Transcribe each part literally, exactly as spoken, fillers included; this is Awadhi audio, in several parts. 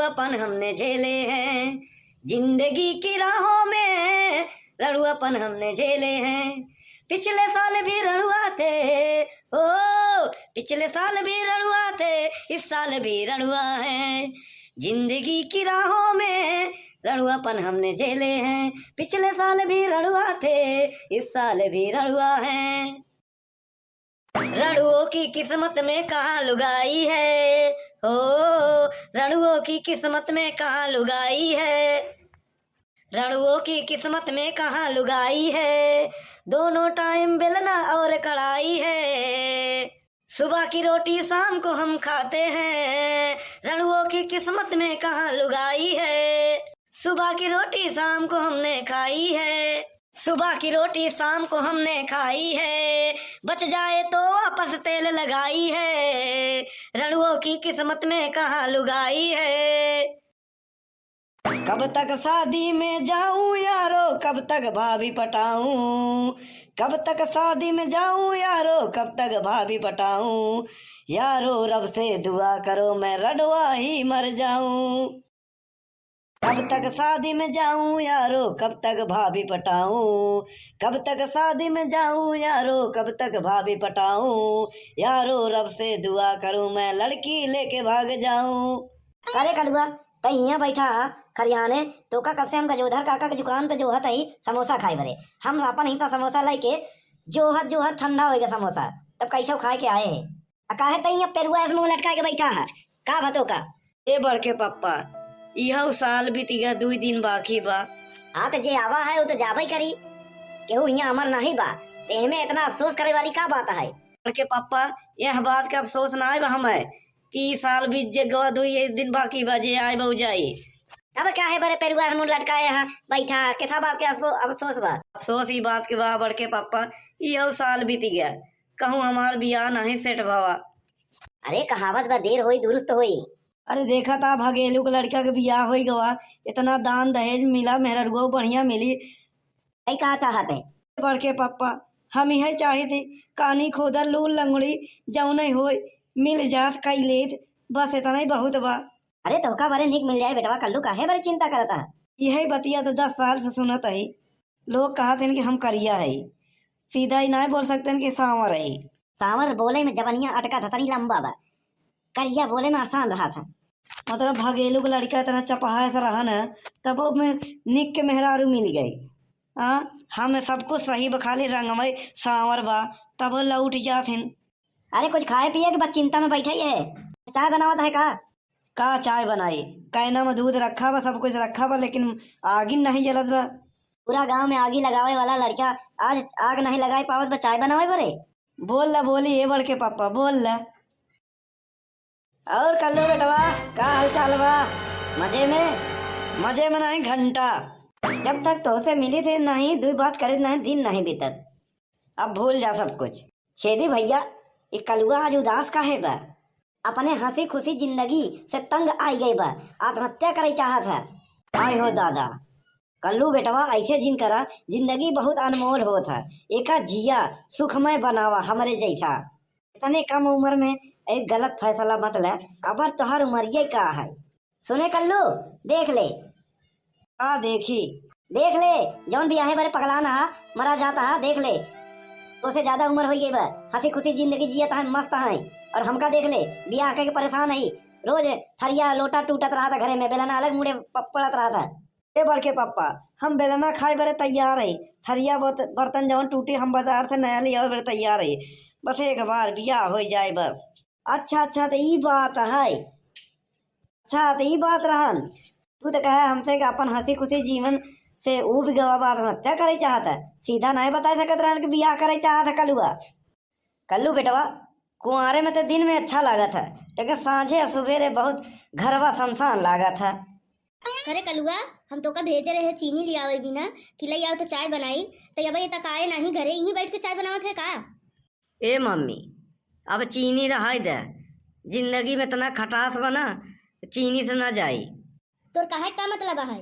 अपन हमने झेले हैं, जिंदगी की राहों में रणुआपन हमने झेले हैं। पिछले साल भी रणुआ थे, ओ, पिछले साल भी रणुआ थे, इस साल भी रणुआ हैं। जिंदगी की राहों में रणुआपन हमने झेले हैं, पिछले साल भी रणुआ थे, इस साल भी रणुआ हैं। रणुओं की किस्मत में कहाँ लुगाई है, हो, रणुओं की किस्मत में कहाँ लुगाई है, रणुओं की किस्मत में कहाँ लुगाई है, दोनों टाइम बेलना और कढ़ाई है। सुबह की रोटी शाम को हम खाते हैं, रणुओं की किस्मत में कहाँ लुगाई है, सुबह की रोटी शाम को हमने खाई है, सुबह की रोटी शाम को हमने खाई है, बच जाए तो वापस तेल लगाई है, रणुओं की किस्मत में कहाँ लुगाई है। कब तक शादी में जाऊं यारो, कब तक भाभी पटाऊं, कब तक शादी में जाऊं यारो, कब तक भाभी पटाऊं, यारो रब से दुआ करो मैं रणुआ ही मर जाऊं। कब तक शादी में जाऊं यारो, कब तक भाभी पटाऊं, कब तक शादी में जाऊं यारो, कब तक भाभी पटाऊं, यारो रब से दुआ करूं मैं लड़की लेके भाग जाऊं। अरे कलुआ, तै हियां बैठा हा खरिहाने, तोका कब से हम गजोधर काका के दुकान पे जोहत हई समोसा खाए बरे। हम अपन ही तो समोसा लेके जोहत जोहत ठंडा होइगा समोसा, तब कैसो खाए के आए है। आ काहे तै हियां पेरुआ ऐसे मुंह लटका के बैठा हा, का भा तोका? ए बड़के पप्पा, इहउ साल बीतिगा, दुई दिन बाकी बा। हाँ, तो जे आवा है, वो तो जाबे करी। केहू हियां अमर नहीं बा, तो एहमे इतना अफसोस करे वाली का बात है? बड़के पप्पा, यह बात का अफसोस ना आए बा हमें कि ई साल बीत जे गवा, दुई एक दिन बाकी बा, जे आए बा उ जाई। तब का है बरे पेरुआ मुंह लटकाए हा बैठा, केथा बात के अफसो-, अफसोस बा? अफसोस ई बात के बा बड़के पप्पा, इहउ साल बीतिगा, कहूँ हमार बियाह नहीं सेट भवा। अरे कहावत बा, देर होई दुरुस्त होई। अरे देखा ता भगेलू के लड़का के बियाह होई गवा, इतना दान दहेज मिला, मेहररुआ बढ़िया मिली। ऐ का चाहत है? बड़के पप्पा, हम इहे चाहित ही, कानी खोदर लूल लंगड़ी जौने होई, मिल जात कई लेत, बस इतना ही बहुत बा। अरे तोहका बरे निक मिल जाए बेटवा कल्लू, काहे बरे चिंता करत है? इहे बतिया तो दस साल से सुनत ही। लोग कहत हन कि हम करिया हई, सीधा ही नाहीं बोल सकते हन कि सांवर हई। सांवर बोले में जबनिया अटका था, तनी लंबा बा, करिया बोले में आसान रहा था। मतलब भगेलू के लड़का इतना चपहा से रहन है, तब में निक के मेहरारू मिल गई। हाँ, हम सब कुछ सही बा, खाली रंग में सांवर बा, तब लौट जात हिन। अरे कुछ खाए पिए के बस चिंता में बैठा ही है। चाय बनावत है का? का चाय बनाई? कैना में दूध रखा बा, सब कुछ रखा बा, लेकिन आगिन नहीं जलत बा। पूरा गांव में आगी लगावे वाला लड़का आज आग नहीं लगाए पावत बा चाय बनावे बरे। बोल ला बोली, ए बड़के पप्पा, बोल ला। और कल्लू बेटवा, का हाल चाल बा? मजे में? मजे में नहीं घंटा। जब तक तोहसे मिली थे, नहीं दुई बात करे, नहीं दिन नहीं बीतत। अब भूल जा सब कुछ। छेदी भैया, ये कलुआ आज उदास काहे बा? अपने हंसी खुशी जिंदगी से तंग आई गए बा, आत्महत्या करे चाहत है। आय हो दादा, कल्लू बेटवा ऐसे जिन करा, जिंदगी बहुत अनमोल होत है, एका जिया सुखमय बनावा हमरे जैसा। इतने कम उम्र में एक गलत फैसला मत ले, अबर तोहर उमरिये का है। सुने कल्लू, देख ले। का देखी? देख ले, जौन बियाहे बरे पगलान हा, मरा जात हा, देख ले। तोसे ज्यादा उम्र होई गई बा, हंसी खुशी जिंदगी जियत है, मस्त है। और हमका देख ले, बियाह के परेशान है, रोज थरिया लोटा टूटत रहा था घरे में, बेलना अलग मुड़े प-, पड़त रहा था। ए बड़के पप्पा, हम बेलना खाए बरे तैयार है, थरिया बत-, बर्तन जौन टूटे हम बाजार से नया ले आवे बरे तैयार है, बस एक बार बियाह हो जाए बस। अच्छा, अच्छा, तो ई बात है। अच्छा, तो ई बात रहन। तू तो कहे हमसे कि अपन हंसी खुशी जीवन से ऊब गवा बा, आत्महत्या करे चाहत है। सीधा नहीं बताए सकत रहन कि बियाह करे चाहत है कलुआ। कल्लू बेटवा, कुंवारे में तो दिन में अच्छा लागत है, लेकिन सांझे और सुबेरे बहुत घरवा सुनसान लागत है। अरे कलुआ, हम तोका भेजे रहे चीनी लियावे बिना कि लई आओ तो चाय बनाई, तो अब ये तकाए नहीं घरे यहीं बैठ के चाय बनावत है का? ए मम्मी, अब चीनी रहाई दे, जिंदगी में इतना खटास बा ना, चीनी से ना जाई। तोर कहे का मतलब है?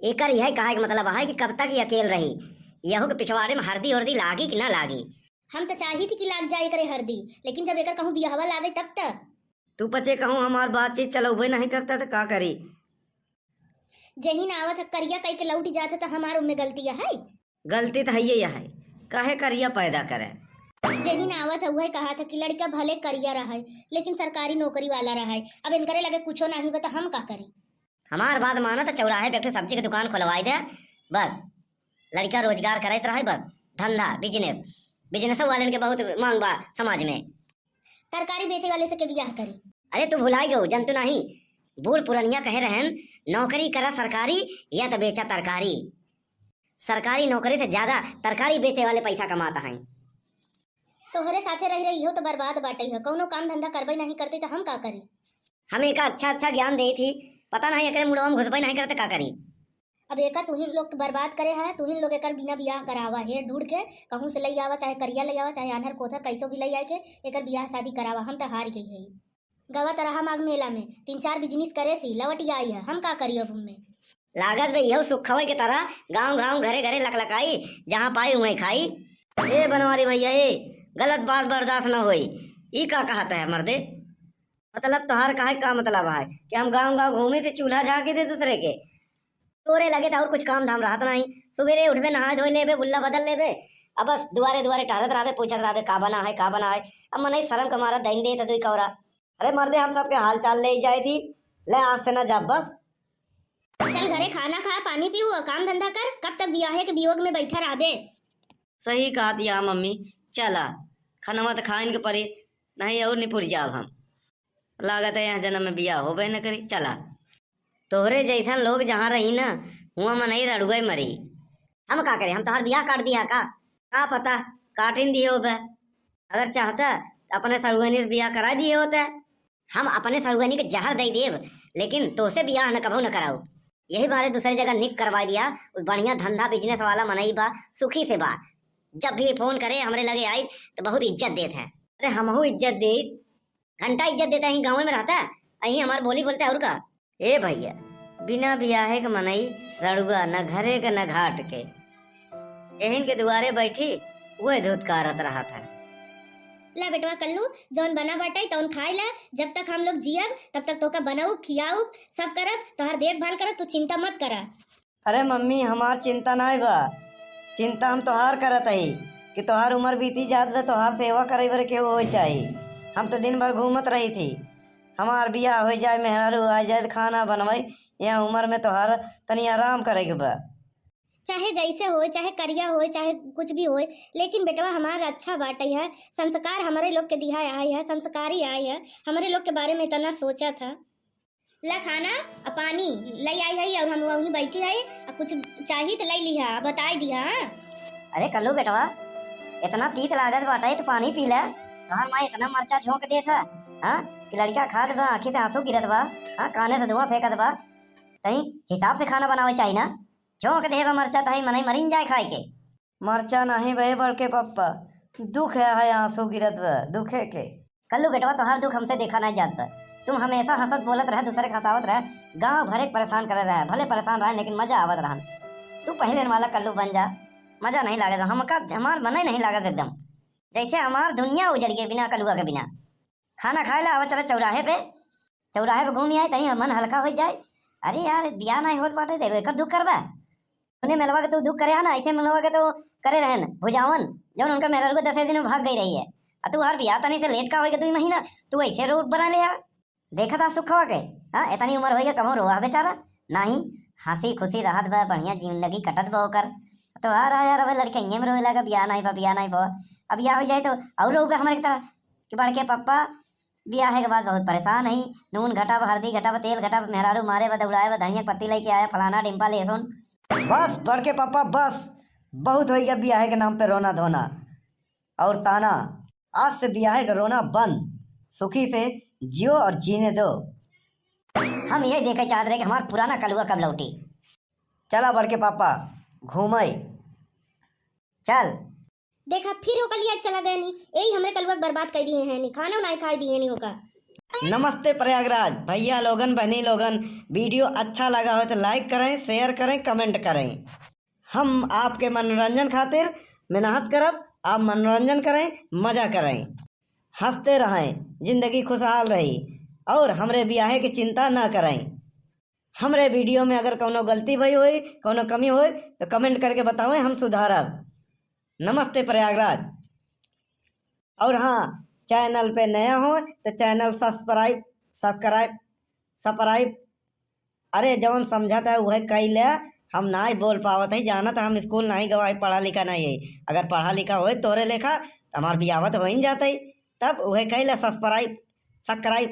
एकर यह कहे के मतलब है कि कब तक ये अकेल रही, यहू के पिछवाड़े में हरदी उरदी लागी कि ना लागी? हम तो चाही थी कि लाग जाए करे हरदी, लेकिन जब एकर कहूँ बियाहवा लागे तब त। तू पचे कहूँ हमार बातचीत चलउबे नहीं करता त का करी? जेहिन आवत है करिया कई के लौट जात है त हमार उम्मे गलती है? गलती त हइये है, काहे करिया पैदा करे? जेहिन आवत है उहे कहा था कि लड़का भले करिया रहे, लेकिन सरकारी नौकरी वाला रहे। अब इनकरे लगे कुछो नहीं बा त हम का करी? हमार बात माना त चौराहे पे एक ठे सब्जी के दुकान खोलवाई दे, बस। लड़का रोजगार करत रहे, बस। धंधा, business, business वालन के बहुत मांग बा समाज में। तरकारी बेचे वाले से के बियाह करी? अरे तू भुलाई गयो, जन तू नहीं, बूढ़ पुरनिया कहे रहन, "नौकरी करा सरकारी या त बेचा तरकारी।" सरकारी नौकरी से ज्यादा तरकारी बेचे वाले पैसा कमात हैं। तोहरे साथे रह रही हो तो बर्बाद बाटे हो, कौनो काम धंधा करबे नहीं करते तो हम का करी? हम एका अच्छा अच्छा ज्ञान देई थी, पता नहीं एकरे मुड़वा में घुसबे नहीं करते का करी? अब एका तुहिन लोग के बर्बाद करे है, तुहिन लोग एकर बिना बियाह करावा है, ढूंढ के कहूँ से लई आवा, चाहे करिया लई आवा, चाहे आन्हर कोथर कैसो भी लई आए के एकर बियाह शादी करावा, हम तो हार गई है। गवा तरहा माघ मेला में तीन चार business करे सी लवट आई है, हम का करी अब उनमें? लागत बे यहू सुखवे के तरह गांव गांव घरे घरे लकलकाई, जहाँ पाई उहें खाई। ए बनवारी भैया, ए गलत बात बर्दाश्त न होई। ई का कहत है मर्दे? मतलब तोहार कहे का मतलब है कि हम गांव गांव घूमी थे चूल्हा झांकी थे दूसरे के? तोरे लगे तो और कुछ काम धाम रहत नहीं, सुबेरे उठबे नहाए धोए लेबे बुल्ला बदल लेबे, अब बस दुआरे दुआरे टहरत रहबे पूछत रहबे का बना है का बना है। अब मनई शर्म के मारा दइन देत है दुई कौरा। अरे मर्दे हम सबके हाल चाल ले जाए थी, ले आज से ना जाब बस। चल घरे खाना खा, पानी पीऊ और काम धंधा कर। कब तक बियाहे के वियोग में बैठा रहबे? सही कहत या मम्मी, चला खनवा त खाइन के परी, नहीं और निपुर जाब हम। लागत है यहाँ जन्म में बियाह होबे न करी। चला। तोहरे जैसन लोग जहाँ रही ना, हुआ मनई रड़ुए मरी। हम का करे, हम तोहार बियाह काट दिया का? का पता, काटिन दिए होबे। अगर चाहता त अपने सड़ुआनी से बियाह करा दिए होते। हम अपने सड़ुआनी के जहर दे देब, लेकिन तोसे बियाह न कभू न कराऊ। यही बारे दूसरे जगह निक करवा दिया, उ बढ़िया धंधा business वाला मनई बा, सुखी से बा। जब भी फोन करे हमरे लगे आई तो बहुत इज्जत देत है। अरे हमहू इज्जत दे, घंटा इज्जत देता है, गाँव में रहता है, अही हमार बोली बोलता है और का। ए भैया, बिना बियाहे के मनई रड़ुआ, न घरे के न घाट के, जेहिन के दुआरे बैठी उहे धुतकारत रहत है। ला बेटवा कल्लू, जौन बना बाटे तौन खाए ला, जब तक हम लोग जियब तब तक तोका बनाउब खियाउब सब करब, तोहार देखभाल करब, तू चिंता मत करा। अरे मम्मी, हमार चिंता नाय बा, चिंता हम तोहार करत हई कि तोहार उम्र बीती जात बा, तोहार सेवा करे बरे केहू होए चाही। हम तो दिन भर घूमत रही थी, हमार बियाह हो जाए, मेहरारू आ जाए, खाना बनवाई, यह उम्र में तोहार तनी आराम करे के बा। चाहे जैसे होए, चाहे करिया होए, चाहे कुछ भी होए, लेकिन बेटवा हमार अच्छा बाटे है, संस्कार हमरे लोग के दिहा आए है, संस्कारी आए है, हमरे लोग के बारे में इतना सोचा था। ला खाना आ पानी लई आई है और हम वहीं बैठी है, आ कुछ चाही त लई लिहा, बताई दिहा, हाँ? अरे कल्लू बेटवा, इतना तीत लागत बाटे त पानी पी ले। तोहार माई इतना मरचा झोंक देत है, हाँ, कि लड़का खात बा, आँखी से आंसू गिरत बा, हाँ, काने से धुआं फेंकत बा। तहीं हिसाब से खाना बनावे चाही ना, झोंक देहे बा मरचा, तहीं मनई मरिन जाए खाए के। मरचा नहीं बे बड़के पप्पा, दुख है, है आंसू गिरत बा दुखे के। कल्लू बेटवा, तोहार दुख हमसे देखा नहीं जात बा। तुम हमेशा हंसत बोलत रहे, दूसरे के हंसावत रहे, गांव भरे के परेशान करे रहे, भले परेशान रहे लेकिन मजा आवत रहन। तू पहले वाला कल्लू बन जा, मजा नहीं लागत हमका, हमार मने नहीं लागत एकदम, जैसे हमार दुनिया उजड़ गई बिना कलुआ के बिना। खाना खाए ला आवा चला चौराहे पे, चौराहे पे घूम आए, तहीं मन हल्का हो जाए। अरे यार, बियाह नहीं होत बाटे, देखो एकर दुख करबा। उन्हें मेलवा के तू दुख करे है ना, ऐसे मेलवा के तो करे रहन भुजावन, जौन उनकर मेहरारू के दसे दिन में भाग गई रही है। आ तू हर बियाह तनी से लेट का होई के दुई महीना, तू ऐसे रूप बना ले यार। देखा था सुखवा के, हाँ, इतनी उम्र होई के कबहूँ रोआ बेचारा? नहीं, हंसी खुशी रहत बा, बढ़िया जिंदगी कटत बा ओकर। तो आ रहा यार, अब लड़के इये में रोए लगा, बियाह नहीं बा, बियाह नहीं बा। अब बियाह हो जाए तो और रोबे हमारे की तरह कि बड़के पप्पा बियाहे के बाद बहुत परेशान हई, नून घटब, हल्दी घटब, तेल घटब, मेहरारू मारे बा, दौड़ाए बा, धनिया के पत्ती लेके आया, फलाना डिम्पल, लहसुन। बस बड़के पापा, बस, बहुत होइ गया बियाहे के नाम पे रोना धोना और ताना। आज से बियाहे का रोना बंद, सुखी से जियो और जीने दो। हम ये देखे चाहत रहे कि हमार पुराना कलुआ कब लौटी। चला बड़के पापा, घूमे। चल। देखा, फिर ओकर लिए चला गए नी, यही हमरे कलुआ के बर्बाद कर दिए हैं नी, खाना नहीं खाए दिए नी ओका। नमस्ते प्रयागराज, भैया लोगन, बहनी लोगन, video अच्छा लगा हो तो like करें, share करें, comment करें। हम आपके मनोरंजन खातिर मेहनत करब, आप मनोरंजन करें, मजा करें, हंसते रहें, जिंदगी खुशहाल रही। और हमरे बियाहे के चिंता ना करैं। हमरे video में अगर कौनो गलती भई होई, कौनो कमी होई, तो comment करके बतावैं, हम सुधारब। नमस्ते प्रयागराज। और हाँ, channel पे नया हो तो channel subscribe, subscribe, subscribe, अरे जौन समझत है उहे कई ले। हम नाहीं बोल पावत है, जानत है हम school नाहीं गवा है, पढ़ा लिखा नाहीं है। अगर पढ़ा लिखा होई तोरे लेखा तो हमार बियाह तो होइन जात है। तब उहे कई ले subscribe, subscribe,